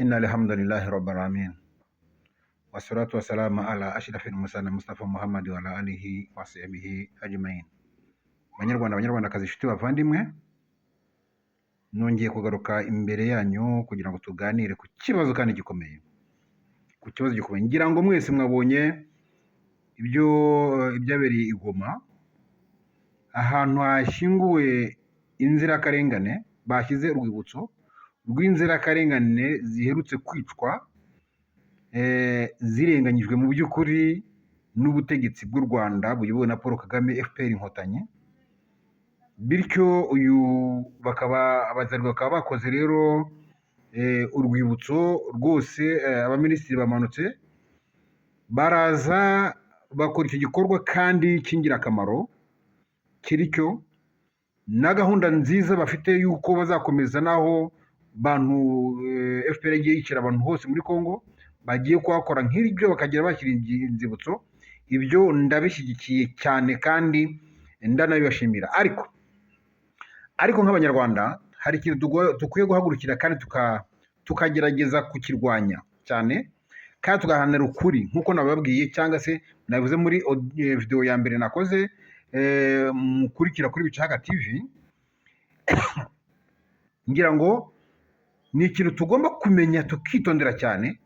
Inna alhamdulillahi rabbil alamin wassalatu wassalamu ala ashrafil mursalin Mustafa Muhammad wa ala alihi wa sahbihi ajmain. Banyarwanda, banyarwandakazi, inshuti bavandimwe, nongeye kugaruka imbere yanyu kugira ngo tuganire ku kibazo kandi gikomeye, ku kibazo gikomeye. Ngira ngo mwese mwabonye ibyo ibyabereye i Goma, ahantu hashyinguwe inzirakarengane, bashyize urwibutso rw'inzirakarengane ziherutse kwicwa, zirenganyijwe mu by'ukuri n'ubutegetsi bw'u Rwanda buyobowe na Paul Kagame, FPR Inkotanyi. Bityo uyu bakaba abazarwa bakaba bakoze rero urwibutso rwose. Abaminisitiri bamanutse baraza bakora icyo gikorwa kandi cy'ingirakamaro, kiri cyo na gahunda nziza bafite y'uko bazakomeza n'aho bantu FPR yagiye yicira abantu hose muri Congo, bagiye kuhakora nk'ibyo, bakagira bashyira inzibutso. Ibyo ndabishyigikiye cyane kandi ndanabibashimira, ariko nk'Abanyarwanda hari ikintu dukwiye guhagurukira kandi tukagerageza kukirwanya cyane kandi tugaharanira ukuri, nk'uko nababwiye cyangwa se nabivuze muri video ya mbere nakoze, mukurikira kuri Bicahaga TV. Ngira ngo ni ikintu tugomba kumenya, tukitondera cyane,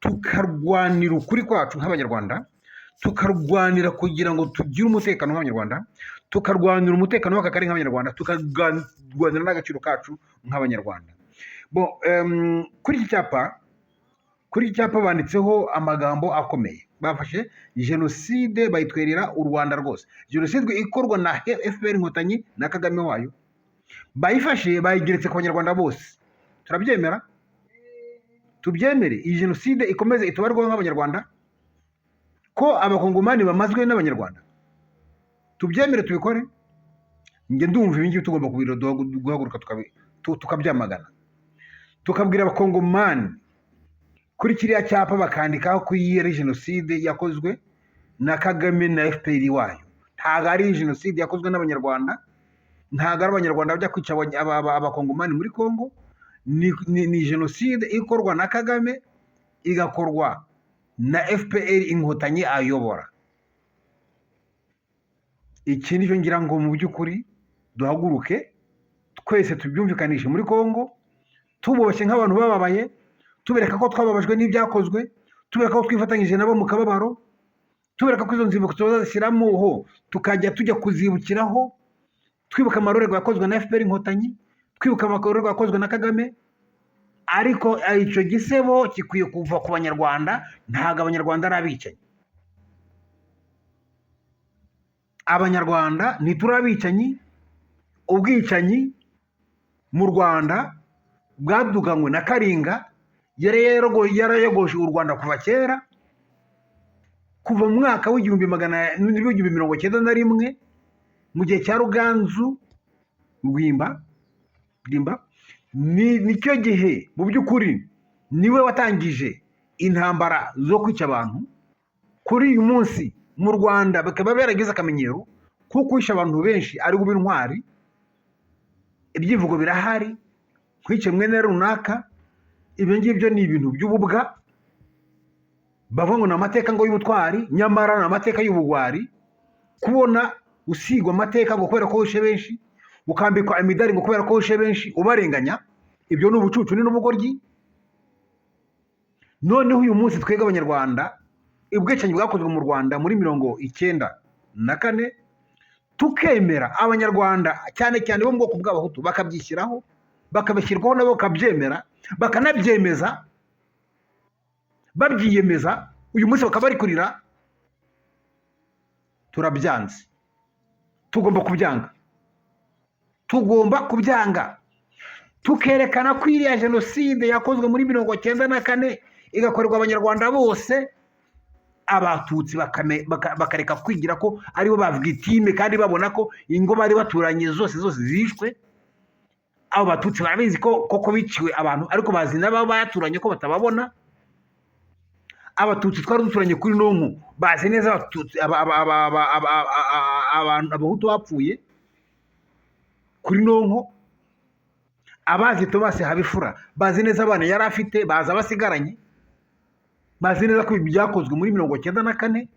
tukarwanira ukuri kwacu nk'Abanyarwanda, tukarwanira kugira ngo tugire umutekano nk'Abanyarwanda, tukarwanira umutekano w'aka karere nk'Abanyarwanda, tukarwanira n'agaciro kacu nk'Abanyarwanda. Bon, kuri iki cyapa banditseho amagambo akomeye. Bafashe jenoside bayitwerera u Rwanda rwose, jenoside ikorwa na FPR Inkotanyi na Kagame wayo, bayifashe bayigeretse ku Banyarwanda bose. Turabyemera? Tubyemere iyi jenoside ikomeze itubarweho nk'Abanyarwanda, ko Abakongomani bamazwe n'Abanyarwanda? Tubyemere, tubikore? Njye ndumva ibi ngibi tugomba guhaguruka tukabyamagana, tukabwira Abakongomani kuri kiriya cyapa bakandikaho ko iyi ari jenoside yakozwe na Kagame na FPR wayo. Ntabwo ari jenoside yakozwe n'Abanyarwanda, ntabwo ari Abanyarwanda bajya kwica Abakongomani muri Congo. Ni jenoside ikorwa na Kagame, igakorwa na FPR Inkotanyi ayobora. Iki nicyo ngira ngo mu by'ukuri duhaguruke twese tubyumvikanishe muri Congo, tuboshye nk'abantu bababaye, tubereka ko twababajwe n'ibyakozwe, tubereka ko twifatanyije nabo mu kababaro, tubereka ko izo nzibutso bazazishyiramo ho tukajya tujya kuzibukiraho, twibuka amarorerwa yakozwe na FPR Inkotanyi, twibuka amarorerwa yakozwe na Kagame. Ariko icyo gisebo gikwiye kuva ku Banyarwanda. Ntabwo Abanyarwanda ari abicanyi. Abanyarwanda ntituri abicanyi. Ubwicanyi mu Rwanda bwaduganywe na Karinga, yari yarayogoje u Rwanda kuva kera, kuva mu mwaka w'igihumbi magana n'igihumbi 91, mu gihe cya Ruganzu Rwimba. Ni nicyo gihe mu by'ukuri niwe watangije intambara zo kwica abantu. Kuri uyu munsi mu Rwanda bakaba baragize akamenyero ko kwica abantu benshi ari bube intwari. Ibyivugo birahari, nkwice mwene runaka. Ibyo ngibyo ni ibintu by'ububwa. Bavuga ngo ni amateka ngo y'ubutwari, nyamara ni amateka y'ubugwari. Kubona usigwa amateka ngo kubera ko wishe benshi, ukambikwa imidari ngo kubera ko wishe benshi ubarenganya, ibyo ni ubucucu, ni n'ubugoryi. Noneho uyu munsi twebwe Abanyarwanda, ubwicanyi bwakozwe mu Rwanda muri 94, tukemera, Abanyarwanda cyane cyane bo mu bwoko bw'Abahutu bakabyishyiraho, bakabishyirwaho nabo bakabyemera, bakanabyemeza, babyiyemeza, uyu munsi bakaba bari kurira. Turabyanze, tugomba kubyanga, tugomba kubyanga, tukerekana ko iriya jenoside yakozwe muri 94, igakorerwa Abanyarwanda bose, Abatutsi bakareka kwigira ko aribo ba victime kandi babona ko ingo bari baturanye zose zose zishwe. Abo Batutsi barabizi ko koko biciwe abantu, ariko bazi n'abo baturanye ko batababona. Abatutsi twari duturanye kuri Nonko bazi neza Abatutsi, abantu, Abahutu bapfuye kuri Nonko. Abazi Thomas Habifura bazi neza abana yari afite, bazi abasigaranye, bazi neza ko ibi byakozwe muri 94,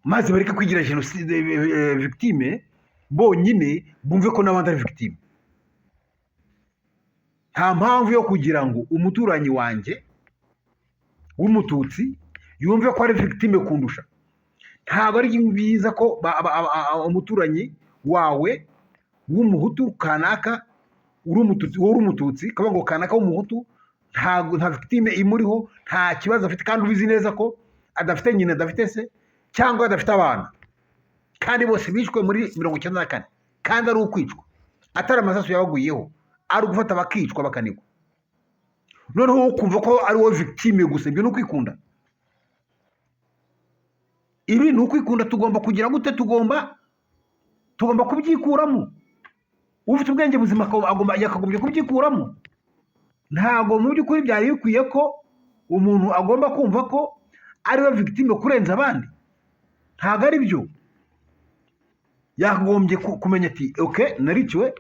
maze bareke kwigira jenoside victime bonyine, bumve ko n'abandi ari victime. Nta mpamvu yo kugira ngo umuturanyi wanjye w'Umututsi yumve ko ari victime kundusha. Ntabwo ari byiza ko umuturanyi wawe w'Umuhutu kanaka, uri Umututsi, wowe uri Umututsi, kavuga ngo kanaka w'Umuhutu ntabwo nta victime imuriho, nta kibazo afite, kandi ubizi neza ko adafite nyina, adafite se, cyangwa adafite abana, kandi bose bishwe muri 94, kandi ari ukwicwa, atari amasasu yabaguyeho, ari ugufata bakicwa, bakanigwa. Noneho wowe ukumva ko ari wowe victime gusa. Ibyo ni ukwikunda, ibi ni ukwikunda. Tugomba kugira gute? Tugomba kubyikuramo. Ufite ubwenge buzima yakagombye kubyikuramo. Ntabwo mu by'ukuri byari bikwiye ko umuntu agomba kumva ko ari we victime kurenza abandi. Ntabwo ari byo. Yakagombye kumenya ati: "Ok, nariciwe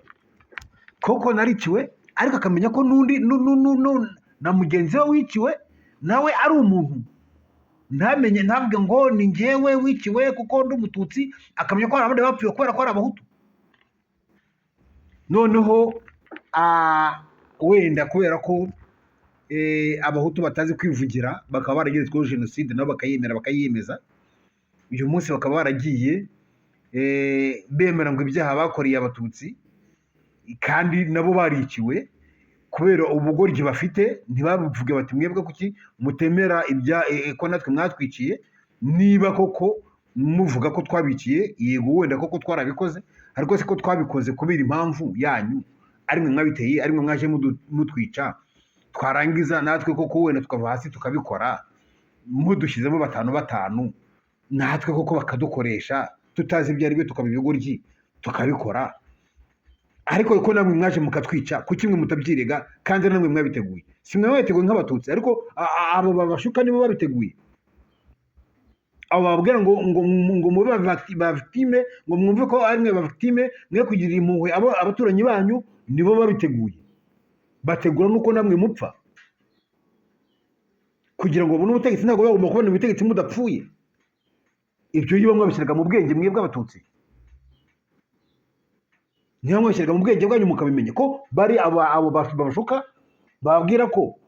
koko, nariciwe," ariko akamenya ko n'undi na mugenzi we wiciwe nawe ari umuntu. Ntamenye, ntavuge ngo ni njyewe wiciwe kuko ndi Umututsi, akamenya ko hari abandi bapfuye kubera ko ari Abahutu. Noneho wenda kubera ko Abahutu batazi kwivugira, bakaba barageretsweho jenoside nabo bakayemera, bakayiyemeza, uyu munsi bakaba baragiye bemera ngo ibyaha bakoreye Abatutsi kandi nabo bariciwe, kubera ubugoryi bafite ntibabivuge bati: "Mwebwe kuki mutemera ibya ko natwe mwatwiciye? Niba koko muvuga ko twabiciye, yego wenda koko twarabikoze, ariko se ko twabikoze kubera impamvu yanyu, ari mwe mwabiteye, ari mwe mwaje mutwica, twarangiza natwe koko wenda tukava hasi tukabikora, mudushyizemo batanu batanu, natwe koko bakadukoresha tutazi ibyo ari byo, tukaba ibigoryi tukabikora, ariko ko namwe mwaje mukatwica, kuki mwe mutabyirega kandi namwe mwabiteguye?" Si mwe mwabiteguye nk'Abatutsi, ariko abo babashuka nibo babiteguye, abo bababwira ngo mube ba victime, ngo mwumve ko ari mwe ba victime, mwe kugirira impuhwe abo abaturanyi banyu, nibo babiteguye. Bategura nuko namwe mupfa kugira ngo babone ubutegetsi. Ntabwo bagomba kubona ubutegetsi mudapfuye. Ibyo iyo mwabishyiraga mu bwenge, mwebwe Abatutsi, niba mwabishyiraga mu bwenge bwanyu mukabimenya ko bari abo babashuka, bababwira ko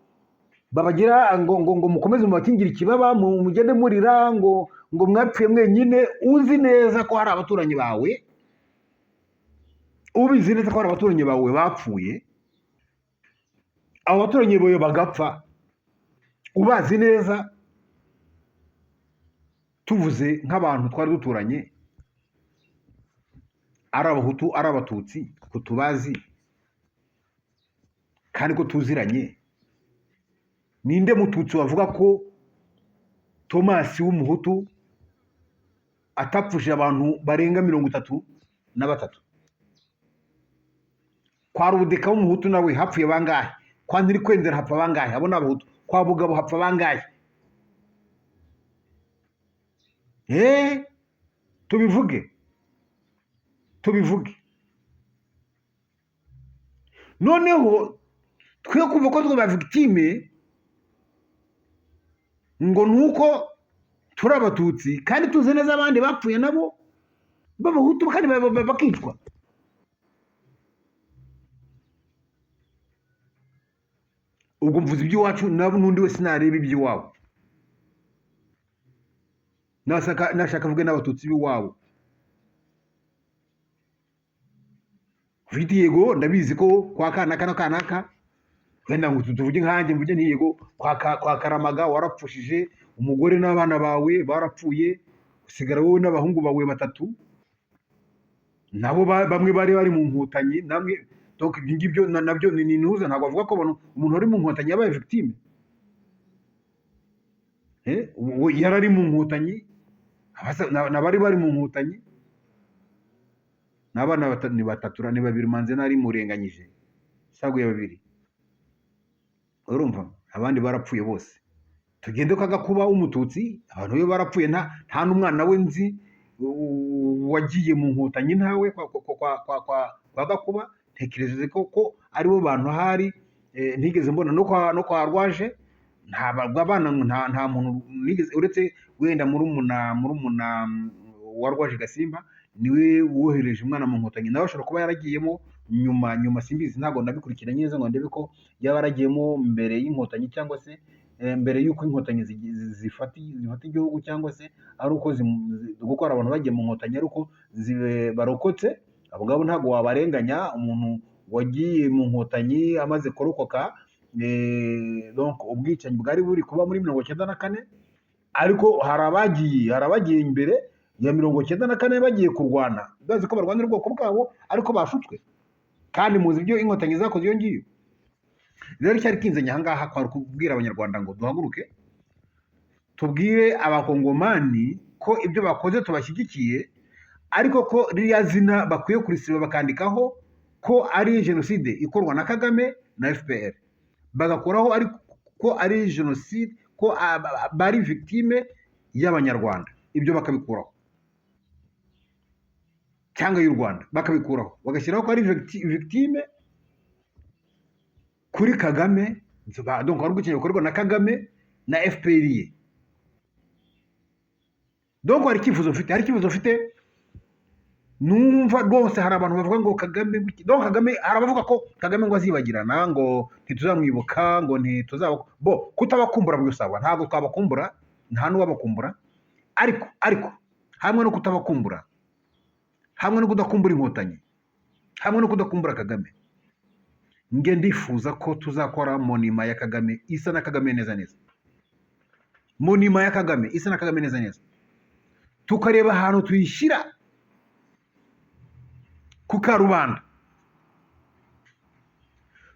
babagira ngo mukomeze mubakingire ikibaba, mugende murira ngo mwapfuye mwenyine, uzi neza ko hari abaturanyi bawe, ubizi neza ko hari abaturanyi bawe bapfuye, abo baturanyi bawe bagapfa ubazi neza. Tuvuze nk'abantu twari duturanye, ari Abahutu, ari Abatutsi, ko tubazi kandi ko tuziranye, ninde Mututsi wavuga ko Tomasi w'Umuhutu atapfushije abantu barenga 33? Kwa Rubudeka w'Umuhutu nawe hapfuye bangahe? Kwa Ntirikwendera hapfa bangahe? Abo ni Abahutu. Kwa Bugabo hapfa bangahe? Tubivuge, tubivuge. Noneho twe kumva ko twe ba victime ngo nuko turi Abatutsi, kandi tuzi neza abandi bapfuye nabo b'Abahutu kandi bakicwa. Ubwo mvuze iby'iwacu, nabo n'undi wese nareba iby'iwabo, nashaka avuge n'Abatutsi b'iwabo. Ufite yego ndabizi ko kwa kanaka na kanaka, wenda ngo tuvuge nkanjye, mvuge nti yego kwa Karamaga warapfushije umugore n'abana bawe barapfuye, usigara wowe n'abahungu bawe batatu, nabo bamwe bari bari mu Nkotanyi namwe. Donc ibyo ngibyo nabyo ni intuza. Ntabwo bavuga ko umuntu wari mu Nkotanyi yabaye victime. Uwo yari ari mu Nkotanyi, n'abari bari mu Nkotanyi n'abana ni batatu, ni babiri, manze nari murenganyije saguye babiri, urumva abandi barapfuye bose. Tugende kwa Gakuba w'Umututsi, abantu be barapfuye, nta n'umwana we nzi wagiye mu Nkotanyi, ntawe kwa Gakuba. Ntekereza ko aribo bantu ahari ntigeze mbona no kwa Rwaje nta abana, nta muntu nigeze, uretse wenda murumuna wa Rwaje Gasimba, niwe wohereje umwana mu Nkotanyi. Nawe ashobora kuba yaragiyemo nyuma, simbizi, ntabwo nabikurikiranye neza ngo ndebe ko yaba yaragiyemo mbere y'Inkotanyi cyangwa se mbere y'uko Inkotanyi zifata igihugu, cyangwa se ari uko kuko hari abantu bagiye mu Nkotanyi ari uko barokotse. Abo ngabo ntabwo wabarenganya. Umuntu wagiye mu Nkotanyi amaze kurokoka, donc ubwicanyi bwari buri kuba muri 94. Ariko hari abagiye imbere ya 94 bagiye kurwana, bazi ko barwanira ubwoko bwabo, ariko bashutswe. Kandi muzi ibyo Inkotanyi zakoze iyo ngiyo. Rero icyari kinzanye aha ngaha kwari kubwira Abanyarwanda ngo duhaguruke tubwire Abakongomani ko ibyo bakoze tubashyigikiye, ariko ko ririya zina bakwiye kurisiba, bakandikaho ko ari jenoside ikorwa na Kagame na FPR, bagakuraho ariko ko ari jenoside, ko bari victime y'Abanyarwanda. Ibyo bakabikuraho, cyangwa y'u Rwanda bakabikuraho, bagashyiraho ko ari victime kuri Kagame. Donc ari ubwicanyi bukorwa na Kagame na FPR ye. Donc hari icyifuzo mfite numva rwose. Hari abantu bavuga ngo Kagame donc Kagame, hari abavuga ko Kagame ngo azibagirana, ngo ntituzamwibuka, ngo ntituzaba bo kutabakumbura gusaba. Ntabwo twabakumbura, nta n'uwabakumbura. Ariko hamwe no kutabakumbura, hamwe no kudakumbura Inkotanyi, hamwe no kudakumbura Kagame, nge ndifuza ko tuzakora monument ya Kagame isa na Kagame neza neza, monument ya Kagame isa na Kagame neza neza, tukareba ahantu tuyishyira ku karubanda,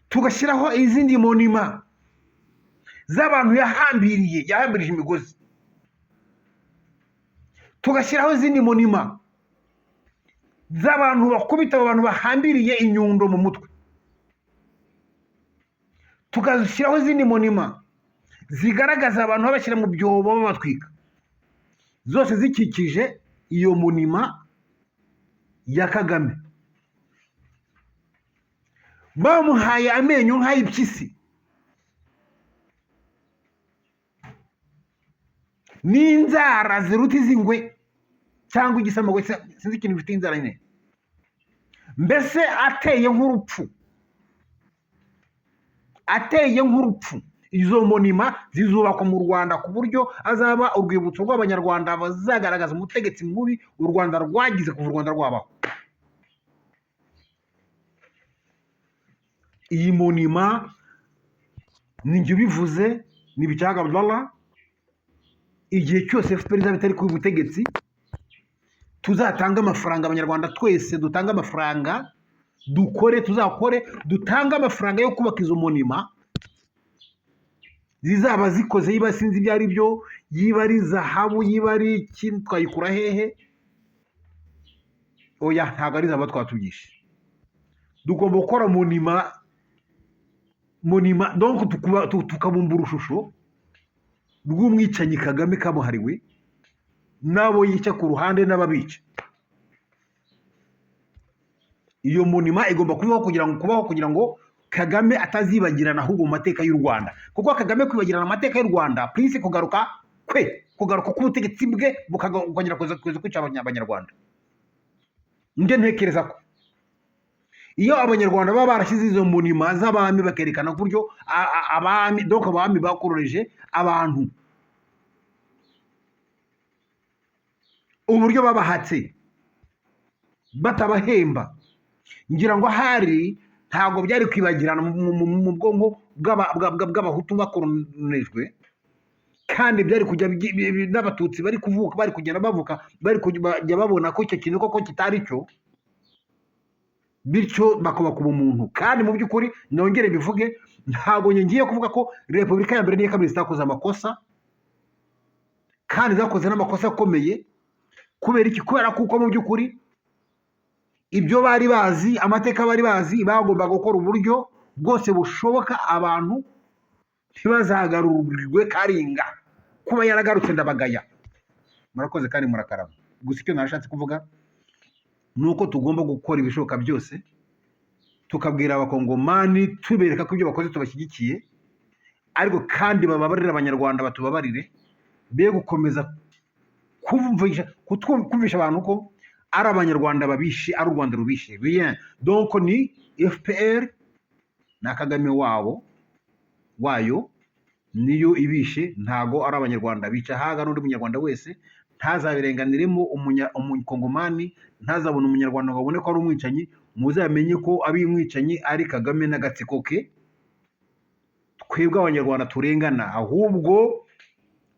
tugashyiraho izindi monument z'abantu yahambiriye, yahambirije imigozi, tugashyiraho izindi monument z'abantu bakubita abo bantu bahambiriye inyundo mu mutwe, tugashyiraho izindi monument zigaragaza abantu babashyira mu byobo babatwika, zose zikikije iyo monument ya Kagame. Bamuhaye amenyo nk'ay'impyisi n'inzara ziruta iz'ingwe cyangwa igisamagwe, sinzi ikintu bifite inzara nyine, mbese ateye nk'urupfu, ateye nk'urupfu. Izo monument zizubakwa mu Rwanda ku buryo azaba urwibutso rw'Abanyarwanda, bazagaragaza umutegetsi mubi u Rwanda rwagize kuva u Rwanda rwabaho. Iyi monument ni njye ubivuze, ni Bicahaga Abdallah. Igihe cyose FPR izaba itari ku butegetsi, tuzatanga amafaranga. Abanyarwanda twese dutange amafaranga, dukore, tuzakore, dutange amafaranga yo kubaka izo monument zizaba zikoze, yiba sinzi ibyo ari byo, yiba ari zahabu, yiba ari iki, twayikura hehe? Oya, ntabwo ari zahabu twatubyishe. Tugomba gukora monument, donc tukabumba urushusho rw'umwicanyi Kagame kabuhariwe, n'abo yica ku ruhande n'ababica. Iyo monument igomba kubaho kugira ngo Kagame atazibagirana ahubwo mu mateka y'u Rwanda, kuko Kagame kwibagirana amateka y'u Rwanda plus kugaruka kwe, kugaruka k'ubutegetsi bwe bukongera kuza kwica Abanyarwanda. Njye ntekereza ko iyo Abanyarwanda baba barashyize izo monument z'abami, bakerekana uburyo abami, donc abami bakororeje abantu, uburyo babahatse batabahemba, ngira ngo ahari ntabwo byari kwibagirana mu bwonko bw'Abahutu bakoronejwe, kandi byari kujya n'Abatutsi bari kuvuka, bari kugenda bavuka, bari kujya babona ko icyo kintu koko kitari cyo, bityo bakubaka ubumuntu. Kandi mu by'ukuri nongere bivuge, ntabwo ngiye kuvuga ko repubulika ya mbere n'iya kabiri zitakoze amakosa, kandi zakoze n'amakosa akomeye. Kubera iki? Kubera kuko mu by'ukuri ibyo bari bazi, amateka bari bazi, bagombaga gukora uburyo bwose bushoboka abantu ntibazagarurirwe Karinga. Kuba yaragarutse, ndabagaya. Murakoze kandi murakarama. Gusa icyo nashatse kuvuga ni uko tugomba gukora ibishoboka byose. Tukabwira Abakongomani, tubereka ko ibyo bakoze tubashyigikiye, ariko kandi bababarire Abanyarwanda, batubabarire, be gukomeza kumvisha abantu ko ari Abanyarwanda babishe, ari u Rwanda rubishe. Bien, donc ni FPR na Kagame wabo wayo niyo ibishe, ntago ari Abanyarwanda bica. Haga n'undi Munyarwanda wese ntazabirenganiremo. Umukongomani ntazabona Umunyarwanda ngo abone ko ari umwicanyi. Muzamenye ko ab'umwicanyi ari Kagame n'agatsiko ke. Twebwe Abanyarwanda turengana, ahubwo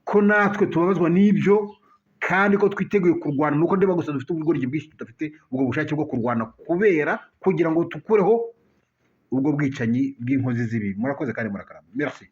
ko natwe tubabazwa n'ibyo kandi ko twiteguye kurwana, nuko ndeba gusa dufite ubugoryi bwinshi, tudafite ubwo bushake bwo kurwana kubera kugira ngo tukureho ubwo bwicanyi bw'inkozi z'ibi. Murakoze kandi murakarama. Merci.